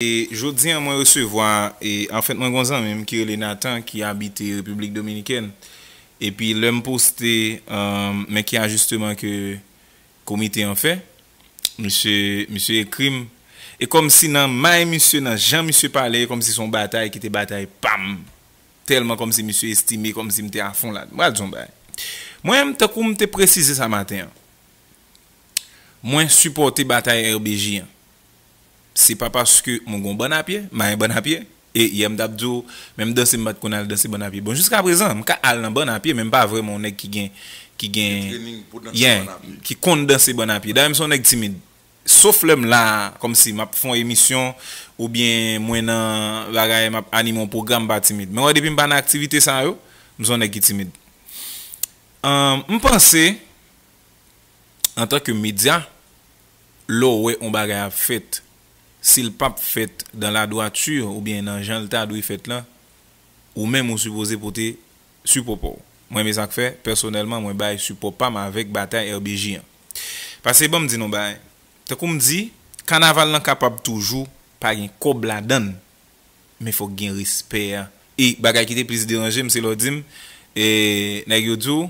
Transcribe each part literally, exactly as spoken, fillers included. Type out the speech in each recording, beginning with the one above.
E jodi a, mwen resevwa, e, anfèt, mwen gen yon zanmi m ki rele Nathan, ki abite Repiblik Dominikèn. Epi, lè m poste, um, men ki ajisteman ke komite an fè, misye, misye ekri m. E kòmsi nan may misye, nan jan misye pale, kòmsi se yon batay ki te batay pa m. Tèlman kòmsi misye estime kòmsi m te afon la. M pral di yon bagay. Mwen menm, tankou m te presize sa maten an, mwen sipòte batay R B J an. Se pa paske mwen gon bann apye, m pa gen bann apye. E yè m t ap di w, menm danse m pa t konn al danse bann apye. Bon, jiska prezan, m ka al nan bann apye, men m pa vrèman yon nèg ki gen, ki gen, ki konn danse bann apye. Dayè, m se yon nèg timid. Sof lè m la, kòmsi m ap fè yon emisyon, oubyen mwen nan bagay, m ap anime yon pwogram, m pa timid. Men wè, depi m pa nan aktivite sa yo, m se yon nèg ki timid. Ahn, m panse, antanke medya, lè w wè yon bagay ap fèt, si l p ap fèt dans la droiture oubyen nan jan l ta dwe fèt lan, ou menm ou sipoze pote sipò pa w. Mwen, men sa k fè, pèsonèlman, mwen bay sipò pa m avèk batay R B J an. Paske, ban m di nou bagay, tankou m di, kanaval lan kapab toujou pa gen kòb ladan l, men fòk gen respè a. E bagay ki te plis deranje m, se lè w di m, e, nèg yo di w,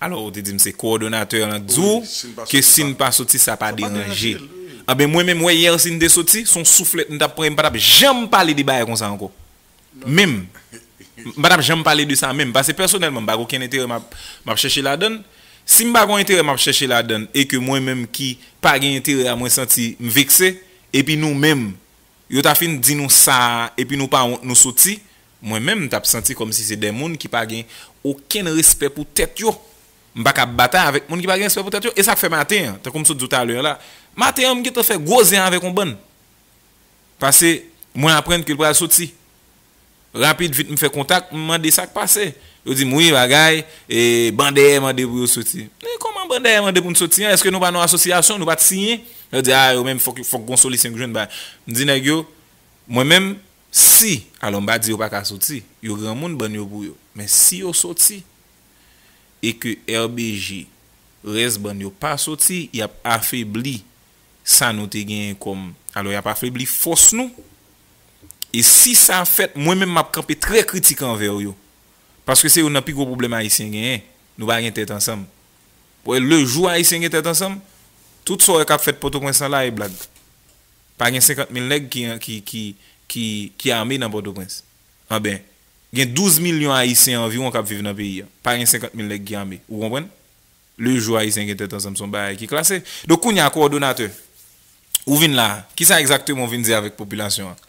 alò, ou te di m se kowòdonatè lan k di w ke si n pa soti, sa pa deranje. Anben, mwen menm, wè, yè, si n te soti, se yon souflèt n t ap pran, e m pa t ap janm pale de bagay konsa ankò. Menm. M pa t ap janm pale de sa menm. Paske pèsonèlman, m pa gen okenn enterè m ap, m ap chèche ladan l. Si m pa gen enterè m ap chèche ladan l, e ke mwen menm ki pa gen enterè a, mwen santi m vekse, epi nou menm, yo ta fin di nou sa, epi nou pa wont nou soti, mwen menm, m t ap santi kòmsi se de moun ki pa gen okenn respè pou tèt yo. M pa ka batay avèk moun ki pa gen respè pou tèt yo. E sa k fè maten an, tankou m sot di w talè a la, maten an, m gentan fè gwo zen avèk yon bann. Paske mwen aprann ke l pral soti. Rapid, vit, m fè kontak, m mande sa k pase. Yo di m, wi, bagay, e, ban dèyè mande pou yo soti. Men kòman ban dèyè mande pou n soti an? Èske nou pa nan asosyasyon, nou pa t siyen? Yo di, a, yo menm, fòk, fòk gon solisyon ki jwenn bay. M di nèg yo, mwen menm, si, alò, m pa di yo pa ka soti, yo granmoun, ban yo pou yo. Men si yo soti, e ke R B J, rès bann yo pa soti, y ap afebli sa nou te genyen kòm, alò, y ap afebli fòs nou. E si sa fèt, mwen menm, m ap kanpe trè kritik anvè yo. Paske se youn nan pi gwo pwoblèm Ayisyen genyen. Nou pa gen tèt ansanm. Pou le jou Ayisyen gen tèt ansanm, tout sa w wè k ap fèt Pòtoprens lan la e blag. Pa gen senkant mil nèg ki, ki, ki, ki, ki ame nan Pòtoprens. Anben, gen douz milyon Ayisyen anviwon k ap viv nan peyi a. Pa gen senkant mil nèg ki ame. Ou konprann? Le jou Ayisyen gen tèt ansanm, se yon bagay ki klase. Donk, kounye a, kowòdonatè, ou vin la, kisa egzakteman w vin di avèk popilasyon an?